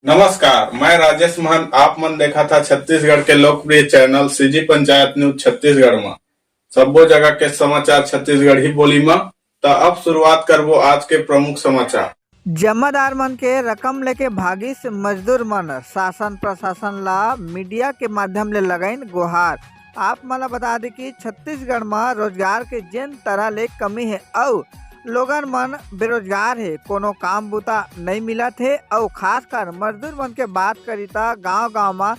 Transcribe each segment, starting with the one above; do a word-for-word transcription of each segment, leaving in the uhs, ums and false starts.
नमस्कार, मैं राजेश महंत। आप मन देखत हा छत्तीसगढ़ के लोकप्रिय channel CG panchayat news Chhattisgarh म। सब्बो जगह के समाचार छत्तीसगढ़ी बोली म। त अब शुरुआत करबो आज के प्रमुख समाचार। जमादार मन के रकम लेके भागिस मजदूर मन, शासन प्रशासन ला मीडिया के माध्यम ले लगाइन गुहार। आप मन ला बता दे कि छत्तीसगढ़ म रोजगार के जेन तरह ले कमी हे अउ लोगन मन बेरोजगार हे, कोनो काम बूता नइ मिलत हे अउ खासकर मजदूर मन के बात करी त गांव-गांव म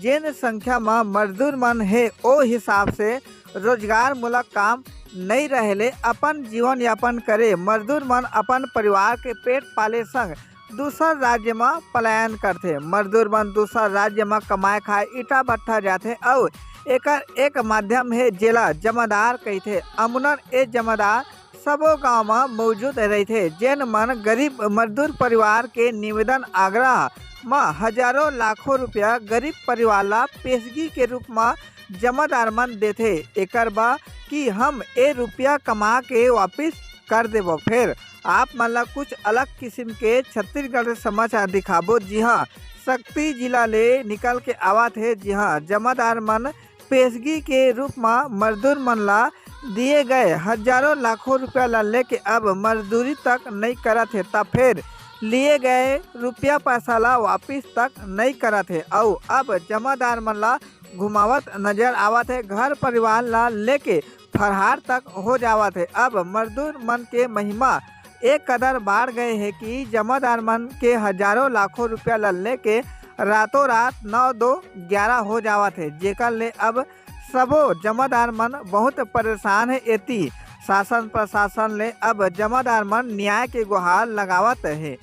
जेन संख्या म मजदूर मन हे, ओ हिसाब से रोजगार मूलक काम नइ रहे ले अपन जीवन यापन करे मजदूर मन अपन परिवार के पेट पाले संग दूसर राज्य म पलायन करथे। मजदूर मन दूसर राज्य म कमाए खाए ईटा भट्ठा जाथे अउ एकर एक माध्यम हे जेला जमादार कहिथे। अमुनन ए जमादार सबो गांव म मौजूद रहिथे, जेन मन गरीब मजदूर परिवार के निवेदन आग्रह म हजारों लाखों रुपया गरीब परिवार ला पेशगी के रूप म जमादार मन देथे। एकर बा कि हम ए रुपया कमा के वापिस कर देबो। फेर आप मन ला कुछ अलग किसिम के छत्तीसगढ़ के समाचार दिखाबो। जी हाँ, सक्ती जिला ले निकल के आवत हे। जी हाँ, जमादार मन पेशगी के रूप म मजदूर मन ला दिए गए हजारों लाखों रुपया ला लेके अब मजदूरी तक नइ करत हे, त फेर लिए गए रुपया पैसा ला वापिस तक नइ करत हे अउ अब जमादार मन ला घुमावत नजर आवत हे। घर परिवार ला लेके फरहार तक हो जावत हे। अब मजदूर मन के महिमा ए कदर बाढ़ गए हे कि जमादार मन के हजारों लाखों रुपया ला लेके रातों रात नौ दो ग्यारह हो जावत हे, जेकर ले अब सबो जमादार मन बहुत परेशान हे। एती शासन प्रशासन ले अब जमादार मन न्याय के गुहार लगावत हे।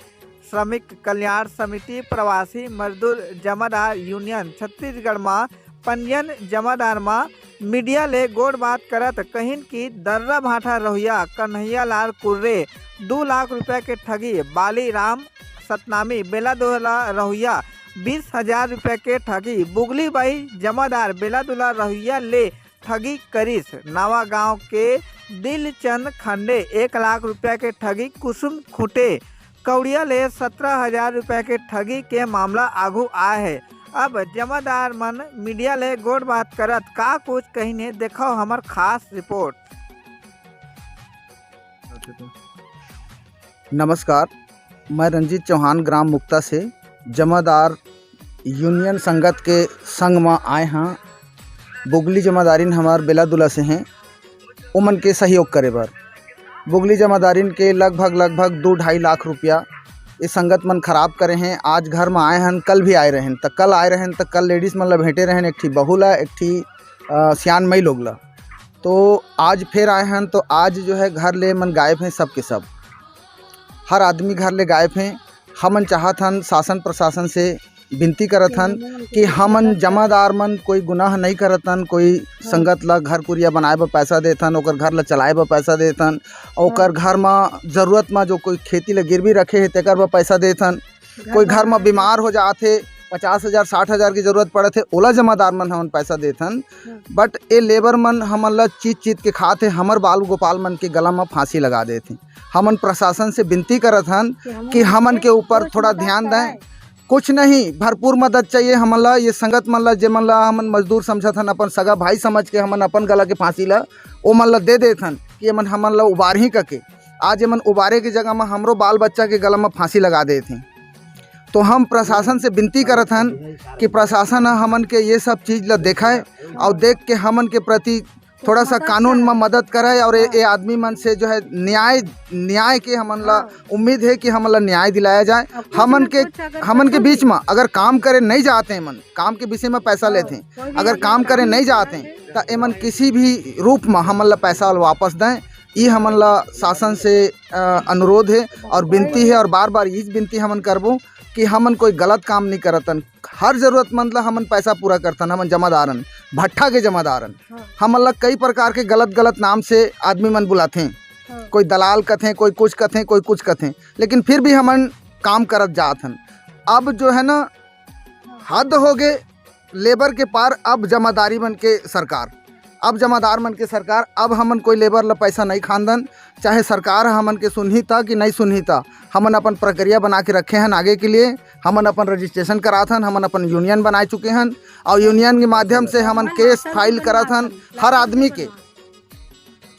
श्रमिक कल्याण समिति, प्रवासी मजदूर जमादार यूनियन छत्तीसगढ़ म पंजीयन जमादार म मीडिया ले गोठ बात करत कहिन कि दर्रा भाठा रहुइया कन्हैया लाल कुर्रे दू लाख रुपया के ठगी, बाली राम सतनामी बेलादुला रहुइया बीस हजार रुपया के ठगी, बुगली बाई जमादार बेलादुला रहुइया ले ठगी करिस। नवा गांव के दिलचंद खंडे एक लाख रुपया के ठगी, कुसुम खुंटे कौड़िया ले सत्रह हजार रुपया के ठगी के मामला आगू आए हे। अब जमादार मन मीडिया ले गोठ बात करत का कुछ कहिन हे, देखव हमर खास रिपोर्ट। नमस्कार, मैं रंजीत चौहान, ग्राम मुक्ता से जमादार यूनियन संगत के संग म आए हंव। बुगली जमादारिन हमर बेलादुला से हैं, ओमन के सहयोग करे बर बुगली जमादारिन के लगभग, लगभग दू ढाई लाख रुपया ये संगत मन खराब करे हैं। आज घर म आए हन, कल भी आए रहन, त कल आए रहन त कल लेडीज मन ला भेंटे रहन, एक ठी बहू ला, एक ठी, अ, सियान मई लोग ला। तो आज फेर आए हन, तो आज जो है घर ले मन गायब हैं, सब के सब, हर आदमी घर ले गायब हैं। हमन चाहत हन शासन प्रशासन से बिनती करत हन कि हमन जमादार मन कोई गुनाह नइ करत हन, कोई संगत ला घर कुरिया बनाए बर पैसा देत हन, ओकर घर ला चलाए बर पैसा देत हन, अउ ओकर घर म जरूरत म जो कोई खेती ला गिरवी रखे हे तेकर बर पैसा देत हन, कोई घर म बीमार हो जात हे, पचास हजार साठ हजार की जरूरत पड़त हे, ओला जमादार मन हमन पैसा देत हन। बट ए लेबर मन हमन ला चीत चीत के खात हे, हमर बाल गोपाल मन के गला म फांसी लगा देत हे। हमन प्रशासन से बिनती करत हन कि हमन के ऊपर थोड़ा ध्यान दें। कुछ नहीं, भरपूर मदद चाहिए हमन ला। ये संगत मन ला, जेमन ला हमन मजदूर समझत हन, अपन सगा भाई समझ के हमन अपन गला के फांसी ला ओमन ला दे देत हन कि एमन हमन ला उबारही कके। आज एमन उबारे के जगह म हमरो बाल बच्चा के गला म फांसी लगा देत हे। तो हम प्रशासन से बिनती करत हन कि प्रशासन ह हमन के ये सब चीज ला देखय अउ देख के हमन के प्रति थोड़ा सा कानून म मदद करय अउ ए, ए आदमी मन से जो है न्याय, न्याय के हमन ला उम्मीद हे कि हमन ला न्याय दिलाया जाए। हमन के, हमन के बीच म अगर काम करे नहीं जात हे, मन काम के विषय म पैसा लेत हे, अगर काम करे नहीं जात हे, त एमन किसी भी रूप म हमन ला पैसा वापस दें। ये हमन ला शासन से, अ, अनुरोध हे अउ बिनती हे अउ बार-बार ये बिनती हमन करबो कि हमन कोई गलत काम नहीं करतन। हर जरूरतमंद ला हमन पैसा पूरा करतन। हमन जमादारन, भट्ठा के जमादारन। हमन ला कई प्रकार के गलत-गलत नाम से आदमी मन बुलाथे। कोई दलाल कथे, कोई कुछ कथे, कोई कुछ कथे, लेकिन फिर भी हमन काम करत जात हन। अब जो है ना, हद हो गे लेबर के पार, अब जमादारी मन के सरकार। अब जमादार मन के सरकार, अब हमन कोई लेबर ल पैसा नहीं खान दन, चाहे सरकार ह हमन के सुनही त कि नहीं सुनही त, हमन अपन प्रक्रिया बना के रखे हन आगे के लिए। हमन अपन रजिस्ट्रेशन करात हन, हमन अपन यूनियन बनाए चुके हन, और यूनियन के माध्यम से हमन केस फाइल करत हन हर आदमी के,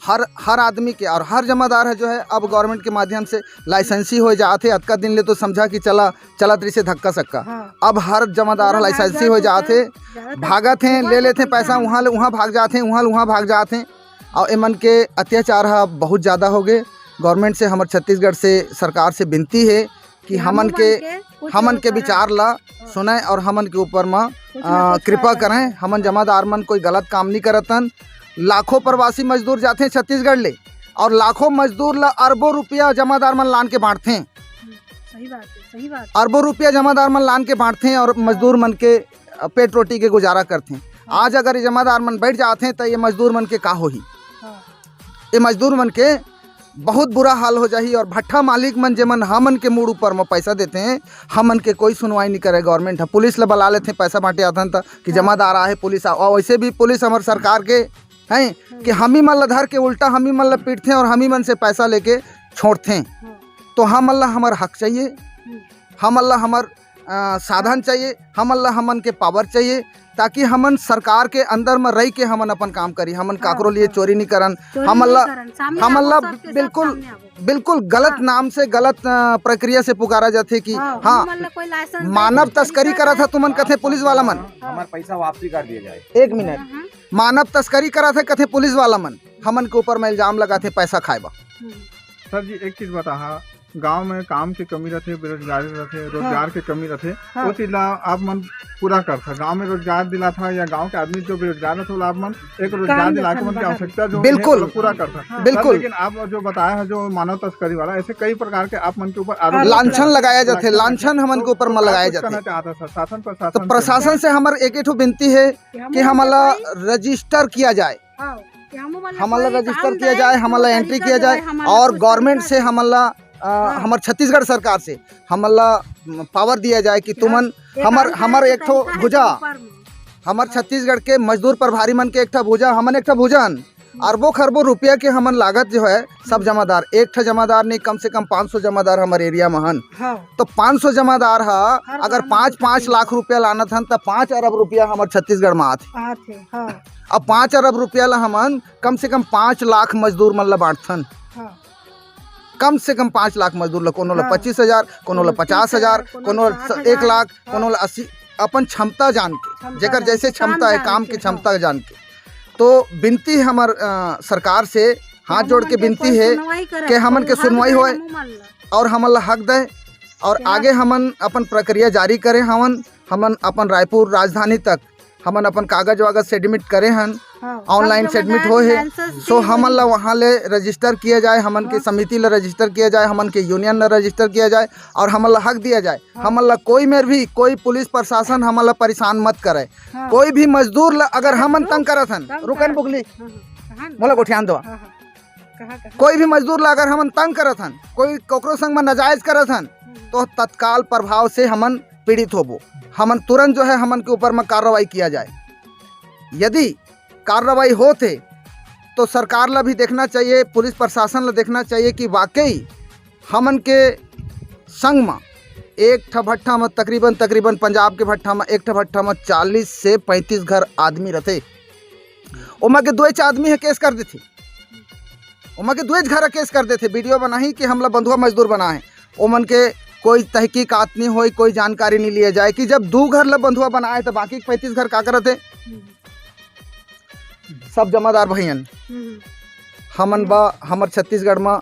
हर हर आदमी के। और हर जमादार है जो है, अब गवर्नमेंट के माध्यम से लाइसेंसी हो जात हे। अतका दिन ले तो समझा कि चला चलत रहिसे धक्का सक्का। हाँ। अब हर जमादार ह लाइसेंसी हो जात हे, भागत हे, ले लेथे पैसा, वहाँ ले वहाँ भाग जात हे, वहाँ ले वहाँ भाग जात हे। और एमन के अत्याचार ह बहुत ज़्यादा हो गए। गवर्नमेंट से, हमर छत्तीसगढ़ से, सरकार से विनती है कि हमन के, हमन के विचार ला सुनय और हमन के ऊपर म कृपा करें। हमन जमादार मन कोई गलत काम नहीं करतन। लाखों प्रवासी मजदूर जाथे छत्तीसगढ़ ले, और लाखों मजदूर ला अरबों रुपया जमादार मन लान के बांटथे। सही बात है, सही बात है। अरबों रुपया जमादार मन लान के बांटथे और मजदूर मन के पेट रोटी के गुजारा करथे। हाँ। आज अगर ये जमादार मन बैठ जाथे, तो ये मजदूर मन के का होही? हाँ। ये मजदूर मन के बहुत बुरा हाल हो जाही। और भट्ठा मालिक मन, जेमन हमन के मुड़ ऊपर म पैसा देथे, हमन के कोई सुनवाई नहीं करे गवर्नमेंट ह। पुलिस ल बला लेथे, पैसा बांटे आथन त कि हाँ। जमादार आहे, पुलिस आ, और वैसे भी पुलिस हमर सरकार के हैं कि हमी मन ल धर के उल्टा हमी मन ल पीटथे और हमी मन से पैसा लेके छोड़थे। हाँ। तो हमन ल हमर हक चाहिए, हम्म। हमन ल हमर, अ, साधन चाहिए, हमन ल हमन के पावर चाहिए, ताकि हमन सरकार के अंदर म रह के हमन अपन काम करी। हमन हाँ, काकरो लिए हाँ। चोरी नहीं करन। चोरी हमन नहीं ल, करन, सामने हमन आवो, ल सबके सब बिल्कुल, सामने आवो। बिल्कुल गलत हाँ। नाम से, गलत, अ, प्रक्रिया से पुकारा जाथे कि हाँ, हाँ, हमन ल कोई लाइसेंस मानव नहीं तस्करी करत ह तुमन, कथे पुलिस वाला मन। हाँ। हमार पैसा वापसी कर दिया जाए। एक मिनट। हाँ, हाँ। मानव तस्करी करत हे, कथे पुलिस वाला मन, हमन के ऊपर में इल्जाम लगाथे पैसा खाए बर। हम्म। सर जी, एक चीज बताहा, गांव में काम के कमी रथे, बेरोजगारी रथे, हाँ। रोजगार के कमी रथे, हाँ। वो चीज ला आप मन पूरा करथा। गांव में रोजगार दिलाथा या गांव के आदमी जो बेरोजगार रथे, ओला आप मन एक रोजगार काम दिला के देथन मन के बाहर। आवश्यकता जो है, बिल्कुल। ओला पूरा करथा। हाँ। सर, बिल्कुल। लेकिन आप जो बताया है, जो मानव तस्करी वाला, ऐसे कई प्रकार के आप मन के ऊपर आरोप हाँ। लांछन लगाया जाथे, लांछन हमन के ऊपर में लगाया जाथे। तो मैं कुछ कहना चाहता था, शासन प्रशासन तो से। प्रशासन से हमर एक ही ठो विनती है कि हमन ला रजिस्टर किया जाए। हाँ, कि हमन ला रजिस्टर किया जाए, हमन ला एंट्री किया जाए और गवर्नमेंट से हमन ला, अ, हाँ। हमर छत्तीसगढ़ सरकार से हमन ला पावर दिया जाए कि तुमन हमर, हमर एक ठो भुजा, हमर हाँ। छत्तीसगढ़ के मजदूर प्रभारी मन के एक ठो भुजा, हमन एक ठो भुजा हन। हम्म। अरबों खरबों रुपया के हमन लागत जो है, सब हम्म। जमादार, एक ठो जमादार नहीं, कम से कम पाँच सौ जमादार हमर एरिया में हन। हाँ। तो पाँच सौ जमादार ह, हर अगर गाँव में पाँच, पाँच लाख रुपया लानत हन, त पाँच अरब रुपया हमर छत्तीसगढ़ में आथे। आथे, हाँ। अब पाँच अरब रुपया ला हमन कम से कम पाँच लाख मजदूर मन ला बांटथन। हाँ। कम से कम पाँच लाख मजदूर ला, कोनो ला हाँ। पच्चीस हजार, कोनो ला कोनो पचास हजार, तीस हजार, कोनो कोनो ला साठ हजार। एक लाख, हाँ। कोनो ला अस्सी, अपन क्षमता जान के, क्षमता जेकर जान जैसे के, काम क्षमता है, जान काम के, के, हाँ। क्षमता जान के। तो विनती हमर, अ, सरकार से हाथ जोड़ के विनती है कि हमन के सुनवाई होए और हमन ला हक दे और आगे हमन अपन प्रक्रिया जारी करे हवन। हमन अपन रायपुर राजधानी तक हमन अपन कागज वागज से एडमिट करे हन, हाँ, online से एडमिट होए हे। So हमन ला वहाँ ले रजिस्टर किया जाए, हमन के हाँ। समिति ला रजिस्टर किया जाए, हमन के यूनियन ला रजिस्टर किया जाए और हमन ला हक दिया जाए। हाँ। हमन ला कोई मेर भी, कोई पुलिस प्रशासन हमन ला परेशान मत करे। हाँ। कोई भी मजदूर ला अगर हमन तंग करत हन, रुकन बुगली, हाँ, हाँ। मोला गोठियान दो। हाँ, हाँ। कहाँ, कहाँ? कोई भी मजदूर ला अगर हमन तंग करत हन, कोई ककरो संग में नाजायज करत हन, हम्म। तो तत्काल प्रभाव से हमन पीड़ित होबो। हमन तुरंत जो है हमन के ऊपर में कार्रवाई किया जाए। यदि कार्रवाई होत हे तो सरकार ला भी देखना चाहिए, पुलिस प्रशासन ला देखना चाहिए कि वाकई हमन के संग में एक ठा भट्ठा में तकरीबन, तकरीबन पंजाब के भट्ठा में एक ठा भट्ठा में चालीस से पैंतीस घर आदमी रथे। ओमा के दुएच आदमी ह केस कर देथे, ओमा के दुएच घर ह केस कर देथे, वीडियो बनाही कि हमला बंधुआ मजदूर बनाए। ओमन के कोई तहकीकात नहीं होए, कोई जानकारी नहीं लिया जाए कि जब दू घर ला बंधुआ बनाए तो बाकी पैंतीस घर का करत हे? सब जमादार भैयन। हम्म। हमन बा, हमर छत्तीसगढ़ में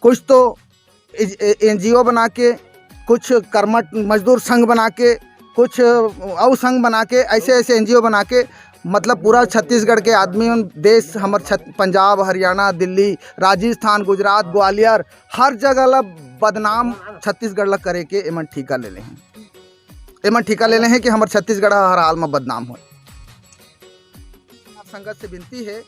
कुछ तो एन जी ओ बना के, कुछ कर्मठ मजदूर संघ बना के, कुछ अउ संघ बना के, ऐसे ऐसे एन जी ओ बना के, मतलब पूरा छत्तीसगढ़ के आदमी मन, देश हमर छत-, पंजाब, हरियाणा, दिल्ली, राजस्थान, गुजरात, ग्वालियर, हर जगह ला बदनाम छत्तीसगढ़ ला करे के एमन ठीका ले ले हैं। एमन ठीका ले ले हैं कि हमर छत्तीसगढ़ ह हर हाल में बदनाम होए। आप संगत से विनती है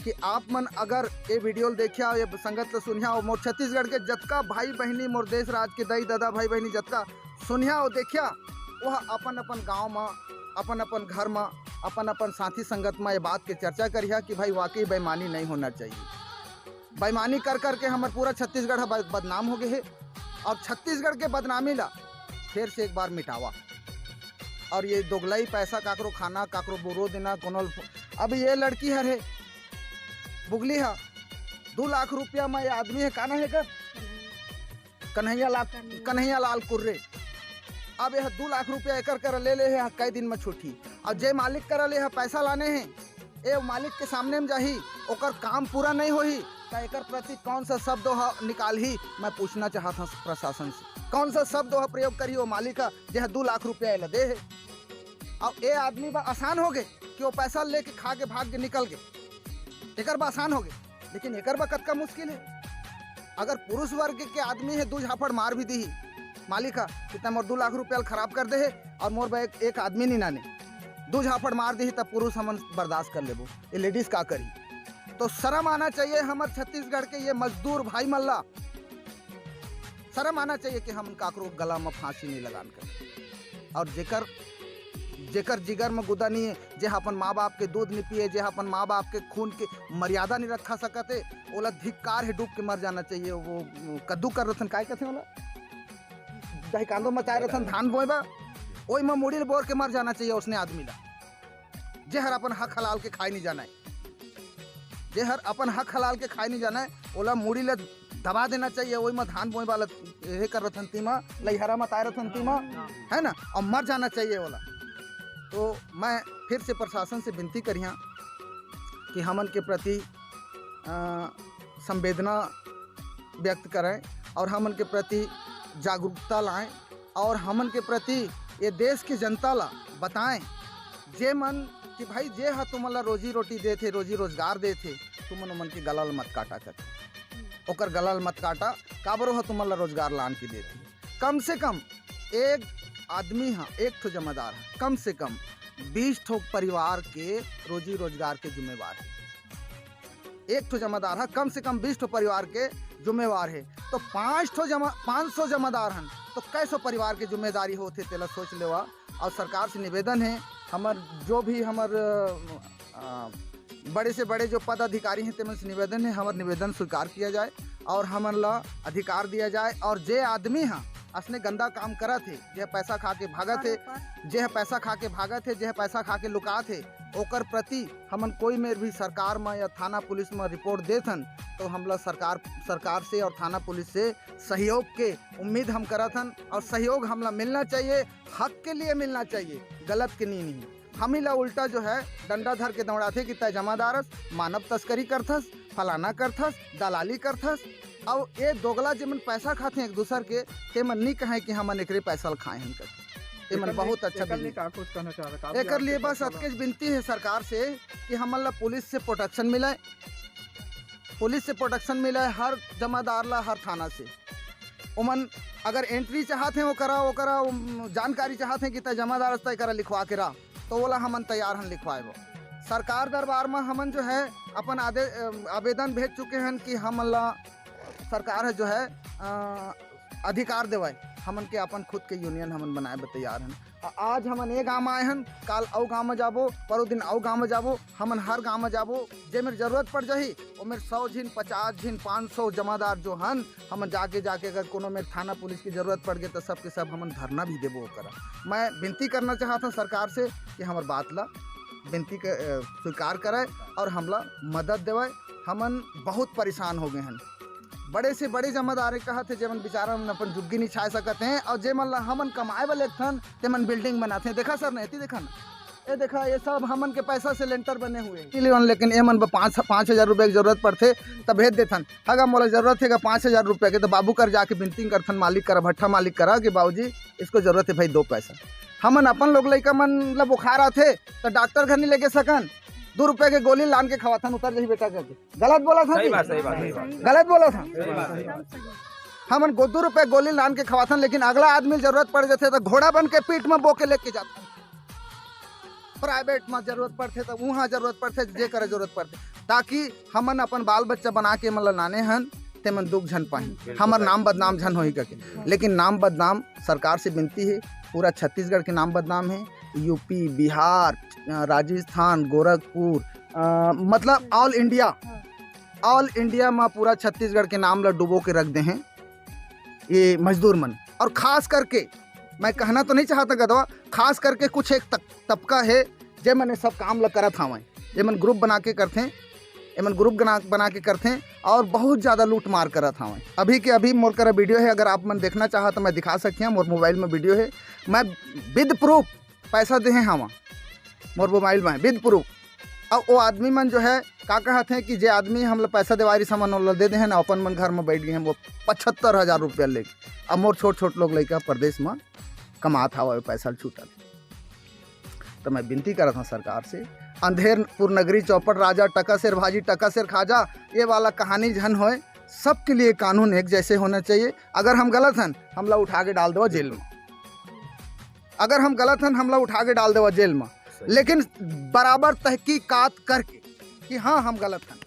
कि आप मन अगर ये वीडियो ल देखिया, ये संगत ल सुनिया, और मोर छत्तीसगढ़ के जतका भाई बहिनी, मोर देश राज के दाई ददा भाई बहिनी जतका सुनिया और देखिया, वह अपन अपन गांव म, अपन अपन घर म, अपन अपन साथी संगत म ये बात के चर्चा करिहा कि भाई, वाकई बेईमानी नहीं होना चाहिए। बेईमानी कर करके हमर पूरा छत्तीसगढ़ ह ब-, बदनाम हो गए हे। और छत्तीसगढ़ के बदनामी ला फिर से एक बार मिटावा। और ये दोगलई पैसा, काकरो खाना, काकरो बोरो देना, कोनो ल-, अब ये लड़की हर हे, बुगली ह, दू लाख रुपया म ये आदमी हे, का नाम हे एकर? कन्हैया लाल, कन्हैया। कन्हैया लाल कुर्रे। अब यह दू लाख रुपया एकर करा ले ले हे, कई दिन म छूटही। और जे मालिक करा ले हे पैसा लाने हे, ए मालिक के सामने म जाही, ओकर काम पूरा नहीं होही, त एकर प्रति कौन सा शब्द ह निकालही, मैं पूछना चाहत हूँ प्रशासन से। कौन सा शब्द ह प्रयोग करही वो मालिक ह, जे ह दू लाख रुपया एला दे हे? अब ए आदमी बर आसान हो गए कि वो पैसा लेके खा के भाग के निकल गए, एकर बर आसान हो गए, लेकिन एकर बर कतका मुश्किल है। अगर पुरुष वर्ग के आदमी है, दू झापड़ मार भी दीही मालिक ह कि तैं मोर दू लाख रुपया ल खराब कर दे हे और मोर बर एक, एक आदमी नहीं नाने, दू झापड़ मार दीही, तब पुरुष हमन बर्दाश्त कर लेबो, ये लेडीज का करही? तो शर्म आना चाहिए हमर छत्तीसगढ़ के ये मजदूर भाई मन ला। शर्म आना चाहिए कि हमन काकरो गला म फांसी नहीं लगान कर। और जेकर, जेकर जिगर म गुदा नहीं है, जे ह अपन माँ बाप के दूध नहीं पिए, जे ह अपन माँ बाप के खून के मर्यादा नहीं रखा सकत है, ओला धिक्कार है, डूब के मर जाना चाहिए। वो कद्दू कर रथन, काय कथे ओला, दही कांदो मचाए रथन धान बोए बा, ओई म मुड़ी ल बोर के मर जाना चाहिए उसने आदमी ला, जे हर अपन हक हलाल के खाए नहीं जाना है। जे हर अपन हक हलाल के खाए नहीं जाना है, ओला मुड़ी ल दबा देना चाहिए। ओई म धान बोए वाला हे कर रथन तीमा, लइहरा म ताए रथन तीमा, है ना, और मर जाना चाहिए ओला। तो मैं फिर से प्रशासन से विनती करिहा कि हमन के प्रति, अ, संवेदना व्यक्त करें और हमन के प्रति जागरूकता लाएं और हमन के प्रति ये देश के जनता ला बताएं, जे मन कि भाई, जे ह तुमन ला रोजी रोटी देथे, रोजी रोजगार देथे, तुमन ओमन के गला ल मत काटा कर, ओकर गला ल मत काटा, काबर ओह तुमन ला रोजगार लान के देथे। कम से कम एक आदमी ह, एक ठो जमादार ह, कम से कम बीस ठो परिवार के रोजी रोजगार के जिम्मेवार है। एक ठो जमादार ह, कम से कम बीस ठो परिवार के जिम्मेवार है। तो पाँच ठो जमा, पाँच सौ जमादार हन, तो कै सौ परिवार के जिम्मेदारी होथे, तेला सोच लेवा। और सरकार से निवेदन है, हमर जो भी हमर, अ, बड़े से बड़े जो पदाधिकारी हैं, तेमन से निवेदन है, हमर निवेदन स्वीकार किया जाए और हमन ला अधिकार दिया जाए। और जे आदमी ह असने गंदा काम करत हे, जे पैसा खा के भागत हे, जे ह पैसा खा के भागत हे, जे ह पैसा खा के लुकात हे, ओकर प्रति हमन कोई मेर भी सरकार म या थाना पुलिस म रिपोर्ट देथन, तो हमला सरकार, सरकार से और थाना पुलिस से सहयोग के उम्मीद हम करत हन और सहयोग हमला मिलना चाहिए। हक के लिए मिलना चाहिए, गलत के नहीं, नहीं। हम ही ला उल्टा जो है डंडा धर के दौड़ाथे कि तय जमादारस, मानव तस्करी करथस, फलाना करथस, दलाली करथस। अब ये दोगला जेमन पैसा खाथे एक दूसर के, तेमन नहीं कहे कि हमन एकरे पैसा ल खाए हन कर। तेमन एकर लिए, बहुत अच्छा एकर लिए business। का कुछ कहना चाह रहा? एकर लिए बस अतकेच विनती है सरकार से कि हमन ला पुलिस से प्रोटेक्शन मिले, पुलिस से प्रोटेक्शन मिले हर जमादार ला, हर थाना से। ओमन अगर एंट्री चाहत हैं, ओकरा, ओकरा, उम, जानकारी चाहत हैं कि तय जमादार हस, तय करा लिखवा के रह, तो ओला हमन तैयार हन लिखवाए बर। सरकार दरबार में हमन जो है अपन आदे-, अ, आवेदन भेज चुके हैं कि हमन ला सरकार है जो है, अ, अधिकार देवाए, हमन के अपन खुद के यूनियन हमन बनाए बर तैयार हन। आ-, आज हमन ए गांव आए हन, काल अउ गांव में जाबो, परो दिन अउ गांव में जाबो, हमन हर गांव में जाबो। जे मेर जरूरत पड़ जाही, ओ मेर सौ झिन, पचास झिन, पाँच सौ जमादार जो हन, हमन जाके, जाके अगर कोनो मेर थाना पुलिस की जरूरत पड़ गई, तो सबके सब हमन धरना भी देबो ओकरा। मैं विनती करना चाहत हूँ सरकार से कि हमर बात ला विनती के, अ, स्वीकार करे और हमला मदद देवे। हमन बहुत परेशान हो गए हन। बड़े से बड़े जमादार कहत हे, जेमन बेचारा मन अपन जुग्गी नहीं छाए सकत हैं, और जेमन ला हमन कमाए बर लेगथन, तेमन बिल्डिंग बनाथे। देखा सर, नहीं देखा ना, ये देखा, ये सब हमन के पैसा से लेंटर बने हुए हैं। इसीलिए लेकिन एमन बर पाँच, पाँच हजार रुपये की जरूरत पड़थे, तब भेज देथन। अगर मोला जरूरत है पाँच हजार रुपये के, तो बाबू कर जाके विनती करथन, मालिक करा, भट्ठा मालिक करा कि बाबूजी, इसको जरूरत है भाई, दो पैसा। हमन अपन लोग लइका मन ला बुखार आथे, तो डॉक्टर घर नहीं लेके सकन, दो रुपये के गोली लान के खवाथन, उतर जाही बेटा करके। गलत बोला था सही कि? बात, सही बात, सही बात। गलत बोला था। सही बात, सही बात। हमन गो दो रुपये गोली लान के खवाथन, लेकिन अगला आदमी जरूरत पड़ जाथे तो घोड़ा बन के पीठ में बो के लेके जाथन। प्राइवेट में जरूरत पड़थे तो वहाँ जरूरत पड़थे, जे करे जरूरत पड़थे, ताकि हमन अपन बाल बच्चा बना के मन ला लाने हन, तेमन दुख झन पाही, हमर नाम बदनाम झन होही करके। लेकिन नाम बदनाम सरकार से विनती है, पूरा छत्तीसगढ़ के नाम बदनाम है। यूपी, बिहार, अ, राजस्थान, गोरखपुर, अ, मतलब ऑल इंडिया, ऑल इंडिया में पूरा छत्तीसगढ़ के नाम ला डुबो के रख दे हैं ये मजदूर मन। और खास करके मैं कहना तो नहीं चाहता गदवा, खास करके कुछ एक तक-, तबका है जे मन ये सब काम ला करत हावय, जे मन ग्रुप बना के करथे, एमन ग्रुप बना, बना के करथे और बहुत ज़्यादा लूट मार करत हावय। अभी के अभी मोर करा वीडियो है, अगर आप मन देखना चाहत तो मैं दिखा सकत हूँ, मोर मोबाइल में वीडियो है, मैं विद प्रूफ पैसा देहे हावं मोर मोबाइल में विद प्रूफ। अब वो आदमी मन जो है का कहत हैं कि जे आदमी हमला पैसा देवारी सामान ओला दे दे हैं ना, अपन मन घर में बैठ गए हैं वो पचहत्तर हज़ार रुपया लेके। अब मोर छोट छोट लोग लइका परदेश में कमात हवा पैसा छूटल। तो मैं विनती करत हूँ सरकार से, अंधेरपुर नगरी चौपट राजा, टका सेर भाजी टका सेर खाजा, ये वाला कहानी झन होए। सबके लिए कानून एक जैसे होना चाहिए। अगर हम गलत हन, हमला उठा के डाल देवा जेल में। अगर हम गलत हन, हमला उठा के डाल देवा जेल में। लेकिन बराबर तहकीकात करके कि हाँ, हम गलत हन,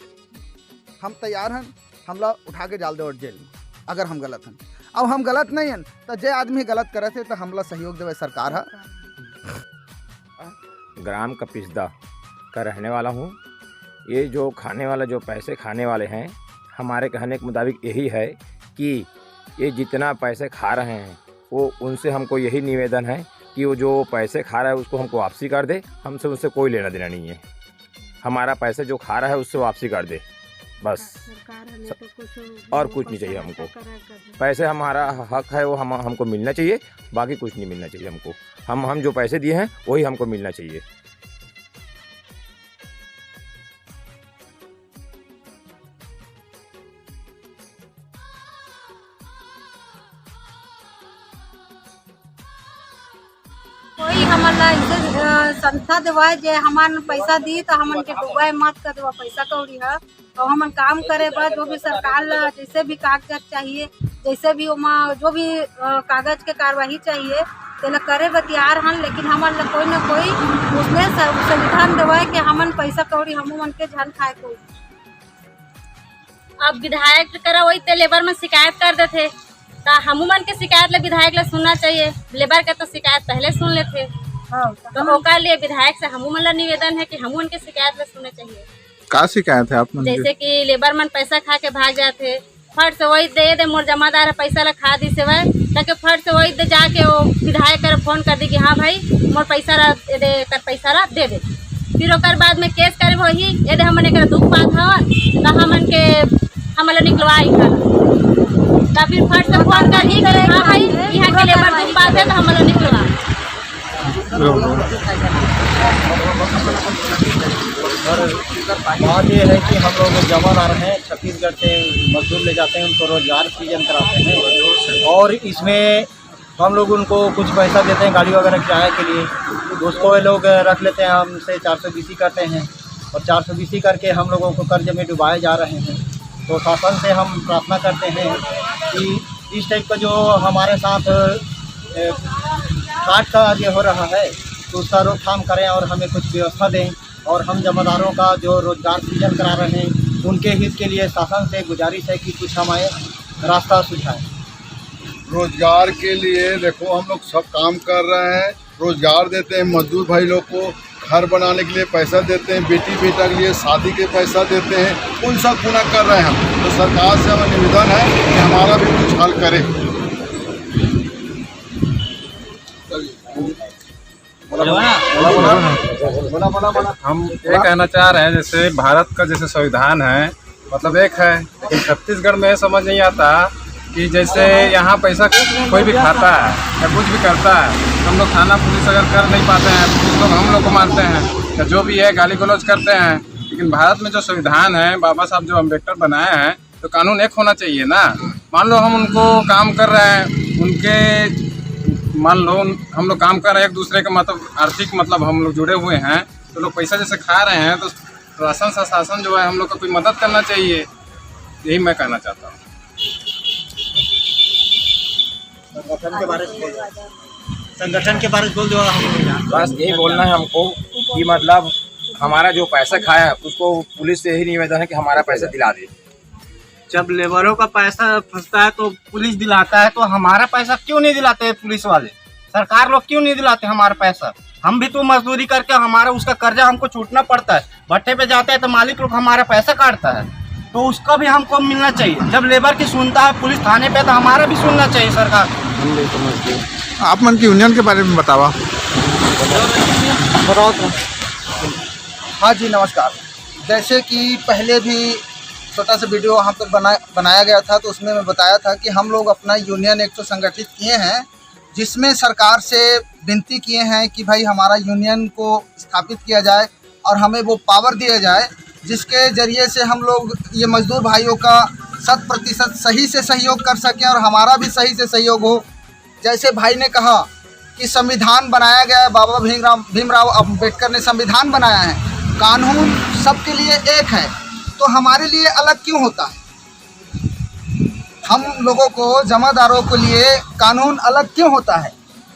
हम तैयार हन, हमला उठा के डाल देवा जेल में। अगर हम गलत हन, अब हम गलत नहीं हन, तो जे आदमी गलत करत है, तो हमला सहयोग देवे सरकार ह। ग्राम कपिसदा का रहने वाला हूँ। ये जो खाने वाला, जो पैसे खाने वाले हैं, हमारे कहने के मुताबिक यही है कि ये जितना पैसे खा रहे हैं, वो उनसे हमको यही निवेदन है कि वो जो पैसे खा रहा है, उसको हमको वापसी कर दे। हमसे उनसे कोई लेना देना नहीं है। हमारा पैसे जो खा रहा है, उससे वापसी कर दे, बस। सरकार हमें तो कुछ और कुछ नहीं चाहिए हमको। पैसे हमारा हक है, वो हम हमको मिलना चाहिए, बाकी कुछ नहीं मिलना चाहिए हमको। हम हम जो पैसे दिए हैं, वही हमको मिलना चाहिए। कोई हमन ला ऐसे अ, संस्था देवाए जे हमन पैसा दी तो हमन के डुबाए मत कर देवा पैसा कौड़ी ह। तो हमन काम करे बर जो भी सरकार ला जैसे भी कागजात चाहिए, जैसे भी ओमा जो भी अ, कागज के कार्यवाही चाहिए, तेला करे बर तैयार हन, लेकिन हमन ला कोई ना कोई उसने स- संविधान देवाए कि हमन पैसा कौड़ी हमू मन के झन खाए कोई। अब विधायक करा वही ते लेबर मन शिकायत कर देथे, त हमू मन के शिकायत ले विधायक ला सुनना चाहिए। लेबर के तो शिकायत पहले सुन लेथे, हाँ, तो ओकर लिए विधायक से हमू मन ला निवेदन है कि हमू मन के शिकायत ला सुनना चाहिए। का शिकायत है आप मन के? जैसे कि लेबर मन पैसा खा के भाग जाथे, फट से वही दे दे, मोर जमादार ह पैसा ला खा दिस हवय, ताकि फट से वही दे जाके वो विधायक कर फोन कर दी कि हाँ भाई, मोर पैसा ला दे दे, कर पैसा ला दे दे। फिर ओकर बाद में केस करे वही, यदि हमन एकर दुख पात हवन, त हमन के हमन ला निकलवा इहाँ ला। त फिर फट से फोन कर दी कि हाँ भाई, यहाँ के लेबर दुख पात है, त हमन ला निकलवा। बात यह है कि हम लोग जवान आ रहे हैं, छत्तीसगढ़ से मजदूर ले जाते हैं, उनको रोजगार सृजन कराते हैं और इसमें हम लोग उनको कुछ पैसा देते हैं गाड़ी वगैरह किराए के लिए, उसको ये लोग रख लेते हैं, हमसे चार सौ बीसी करते हैं और चार सौ बीसी करके हम लोगों को कर्ज में डुबाए जा रहे हैं। तो शासन से हम प्रार्थना करते हैं कि इस टाइप का जो हमारे साथ ए, काट का ये हो रहा है, तो उसका रोकथाम करें और हमें कुछ व्यवस्था दें और हम जमादारों का जो रोजगार सृजन करा रहे हैं, उनके हित के लिए शासन से गुजारिश है कि कुछ हमें रास्ता सुझाएं। रोजगार के लिए देखो, हम लोग सब काम कर रहे हैं, रोजगार देते हैं मजदूर भाई लोग को, घर बनाने के लिए पैसा देते हैं, बेटी बेटा के लिए शादी के पैसा देते हैं, उन सब गुना कर रहे हैं हम। तो सरकार से हमारा निवेदन है कि हमारा भी कुछ हल करे। हम ये कहना चाह रहे हैं, जैसे भारत का जैसे संविधान है, मतलब एक है, लेकिन छत्तीसगढ़ में ये समझ नहीं आता कि जैसे यहाँ पैसा कोई भी खाता है या कुछ भी करता है, हम लोग थाना पुलिस अगर कर नहीं पाते हैं, पुलिस लोग हम लोग को मारते हैं या जो भी है गाली गलौज करते हैं। लेकिन भारत में जो संविधान है, बाबा साहब जो अम्बेडकर बनाए हैं, तो कानून एक होना चाहिए ना। मान लो हम उनको काम कर रहे हैं, उनके मान लो उन- हम लोग काम कर रहे हैं एक दूसरे के मतलब आर्थिक मतलब हम लोग जुड़े हुए हैं, तो लोग पैसा जैसे खा रहे हैं तो शासन शासन जो है हम लोग को कोई मदद करना चाहिए, यही मैं कहना चाहता हूँ। संगठन के बारे में बोल दो। संगठन के बारे में बोल दो हम लोग यहाँ। बस यही बोलना है हमको कि मतलब हमारा जो पैसा खाया है उसको पुलिस से यही निवेदन है कि हमारा पैसा दिला दे। जब लेबरों का पैसा फंसता है तो पुलिस दिलाता है, तो हमारा पैसा क्यों नहीं दिलाते हैं पुलिस वाले? सरकार लोग क्यों नहीं दिलाते हमारा पैसा? हम भी तो मजदूरी करके, हमारा उसका कर्जा हमको छूटना पड़ता है, भट्टे पे जाते हैं तो मालिक लोग हमारा पैसा काटता है। तो उसका भी हमको मिलना चाहिए। जब लेबर की सुनता है पुलिस थाने पे, तो हमारा भी सुनना चाहिए सरकार। हम नहीं समझते। आप मन के यूनियन के बारे में बतावा। हाँ जी, नमस्कार। जैसे कि पहले भी छोटा सा वीडियो वहाँ पर बना बनाया गया था, तो उसमें मैं बताया था कि हम लोग अपना यूनियन एक तो संगठित किए हैं, जिसमें सरकार से विनती किए हैं कि भाई, हमारा यूनियन को स्थापित किया जाए और हमें वो पावर दिया जाए, जिसके जरिए से हम लोग ये मजदूर भाइयों का शत प्रतिशत सही से सहयोग कर सकें और हमारा भी सही से सहयोग हो। जैसे भाई ने कहा कि संविधान बनाया गया है, बाबा भीमराव भीमराव अम्बेडकर ने संविधान बनाया है, कानून सबके लिए एक है, तो हमारे लिए अलग क्यों होता है? हम लोगों को, जमादारों के लिए कानून अलग क्यों होता है?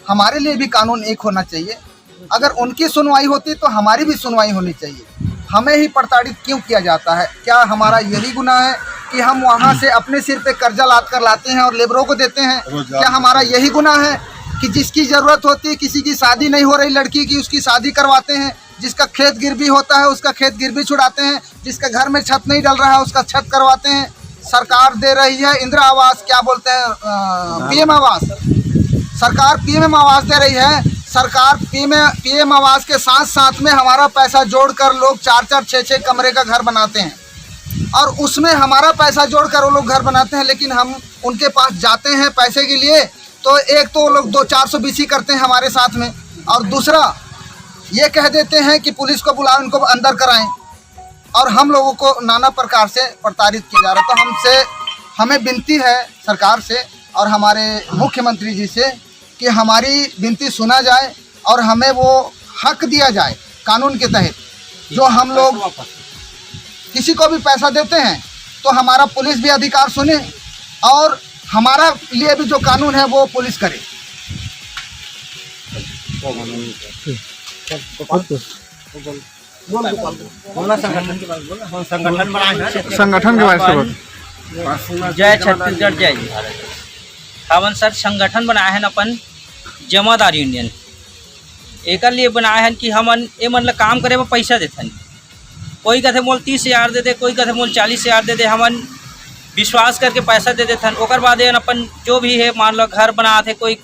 हमारे लिए भी कानून एक होना चाहिए। अगर उनकी सुनवाई होती तो हमारी भी सुनवाई होनी चाहिए। हमें ही प्रताड़ित क्यों किया जाता है? क्या हमारा यही गुनाह है कि हम वहाँ से अपने सिर पे कर्जा लाद कर लाते हैं और लेबरों को देते हैं? क्या हमारा यही गुनाह है कि जिसकी ज़रूरत होती है, किसी की शादी नहीं हो रही लड़की की, उसकी शादी करवाते हैं, जिसका खेत गिरवी होता है उसका खेत गिरवी छुड़ाते हैं, जिसका घर में छत नहीं डल रहा है उसका छत करवाते हैं। सरकार दे रही है इंदिरा आवास, क्या बोलते हैं, पीएम आवास। सरकार पीएम आवास दे रही है। सरकार पीएम पीएम आवास के साथ साथ में हमारा पैसा जोड़कर लोग चार चार छः छः कमरे का घर बनाते हैं और उसमें हमारा पैसा जोड़कर वो लोग घर बनाते हैं, लेकिन हम उनके पास जाते हैं पैसे के लिए तो एक तो वो लोग दो चार सौ बीसी करते हैं हमारे साथ में, और दूसरा ये कह देते हैं कि पुलिस को बुलाओ, इनको अंदर कराएं, और हम लोगों को नाना प्रकार से प्रताड़ित किया जा रहा है। तो हमसे, हमें विनती है सरकार से और हमारे मुख्यमंत्री जी से कि हमारी विनती सुना जाए और हमें वो हक दिया जाए कानून के तहत, जो हम लोग किसी को भी पैसा देते हैं तो हमारा पुलिस भी अधिकार सुने और हमारा लिए भी जो कानून है वो पुलिस करे। बोलना संगठन के बारे में, बोलना। हम संगठन बनाए हैं। संगठन के बारे में बोल। जय छत्तीसगढ़, जय भारत। हमन सर संगठन बनाए हैं अपन जमादार यूनियन। एकर लिए बनाए हैं कि हमन ए मन ला काम करे बर पैसा देथन। कोई कथे मोल तीस हजार दे दे, कोई कथे मोल चालीस हजार दे दे। हमन विश्वास करके पैसा दे देथन। ओकर बाद एन अपन जो भी है, मान लो घर बनात है, कोई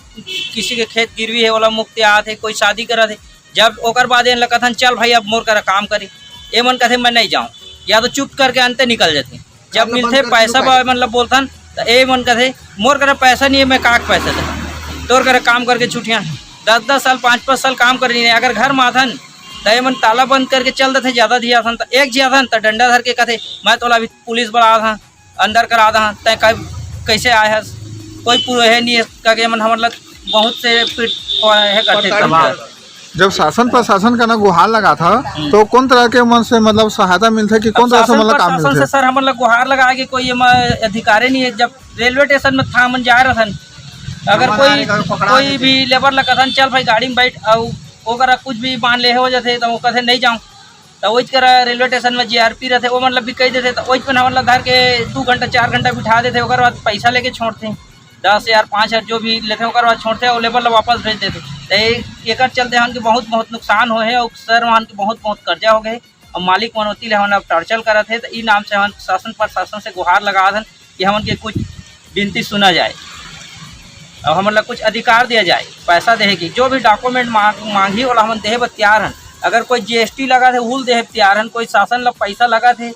किसी के खेत गिरवी है, ओला मुक्तियात है, कोई शादी करत है, जब ओकर बाद एन ला कथन, "चल भाई, अब मोर करा काम करी।" ए मन कथे, "मैं नहीं जाऊँ," या तो चुप करके अंते निकल जाथे। जब मिलथे पैसा बा, मतलब बोलथन, त ए मन कथे, "मोर करा पैसा नहीं है, मैं का के पैसा दे? तोर करा काम करके छुटिया।" दस दस साल, पाँच पाँच साल काम करे नहीं, अगर घर में आथन, त ए मन ताला बंद करके चल देथे। ज्यादा झी आथन, त एक झी आथन, त डंडा धर के कथे, "मैं तोला अभी पुलिस बला आथन, अंदर करा दहन, तै का, कैसे आए हस?" कोई पूरा है नहीं है, करके ए मन हमन ला बहुत से पीट, है करथे। जब शासन प्रशासन का ना गुहार लगाथा, तो कौन तरह के मन से, मतलब, सहायता मिलथे कि कौन तरह से, मतलब, काम मिलथे? सर, हमन ला गुहार लगाए के कोई एमा अधिकारे नहीं है। जब रेलवे स्टेशन में था, हमन जाए रहन, अगर कोई, कोई भी लेबर ला कथन, "चल भाई, गाड़ी में बैठ," अउ ओकरा कुछ भी मान ले हो जाथे, तो वो कथे, "नहीं जाऊँ।" तो वही करा रेलवे स्टेशन में जीआरपी रहथे, वो मतलब भी कह देथे, तो वही पर हमन ला धर के दू घंटा, चार घंटा बिठा देथे, ओकर बाद पैसा लेके छोड़थे। दस हजार, पाँच हजार जो भी लेथे, ओकर बाद छोड़थे अउ लेबर ला वापस भेज देथे। त ए-, एकर चलते हमन के बहुत, बहुत नुकसान होए हे अउ सर, हमन के बहुत, बहुत कर्जा हो गए हे अउ मालिक मन ओती ले हमन ला टॉर्चर करत हे। त ई नाम से हमन शासन प्रशासन से गुहार लगात हन कि हमन के कुछ विनती सुना जाए अउ हमन ला कुछ अधिकार दिया जाए। पैसा देहे के जो भी डॉक्यूमेंट मांग, मांगही, ओला हमन देहे बर तैयार हन। अगर कोई जीएसटी लगत हे, उहुल देहे बर तैयार हन। कोई शासन ला पैसा लगत हे,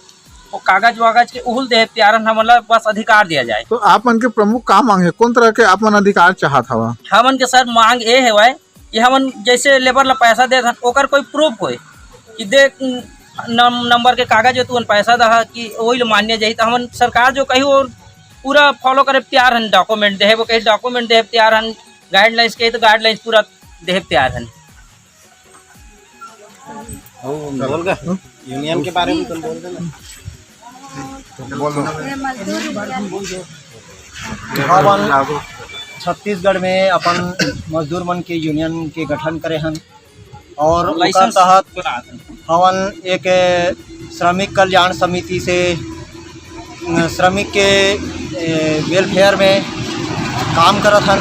वो कागज वागज के उहुल देहे तैयार हन, हमन ला बस अधिकार दिया जाए। तो आप मन के प्रमुख का मांग हे? कौन तरह के आप मन अधिकार चाहत हवा? हमन के सर मांग ए हेवय कि हमन जैसे लेबर ला पैसा देत हन, ओकर कोई प्रूफ होए कि देख, नम-, नंबर के कागज हे, तुमन पैसा दहा कि वही ला मान्य जाही। तो हमन सरकार जो कही वो पूरा फॉलो करे तैयार हन, डॉक्यूमेंट देहे वो कही डॉक्यूमेंट देहे तैयार हन, गाइडलाइंस कही तो गाइडलाइंस पूरा देहे तैयार हन। बोल गा। यूनियन के बारे में तुम बोल देना। बोल दो। हमन छत्तीसगढ़ में अपन मजदूर मन के यूनियन के गठन करे हन और ओकर तहत हमन एक श्रमिक कल्याण समिति से, अ, श्रमिक के, ए, वेलफेयर में काम करत हन।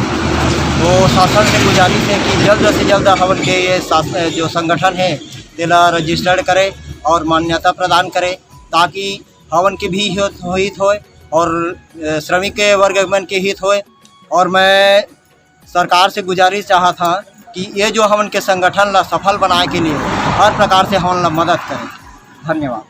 तो शासन से गुजारिश है कि जल्द से जल्द हमन के ये शास-, जो संगठन है, तेला रजिस्टर्ड करे और मान्यता प्रदान करे, ताकि हमन के भी हित, हित होए और, अ, श्रमिक के वर्ग मन के हित होए। और मैं सरकार से गुजारिश चाहत हाँ कि ये जो हमन के संगठन ला सफल बनाए के लिए हर प्रकार से हमन ला मदद करें। धन्यवाद।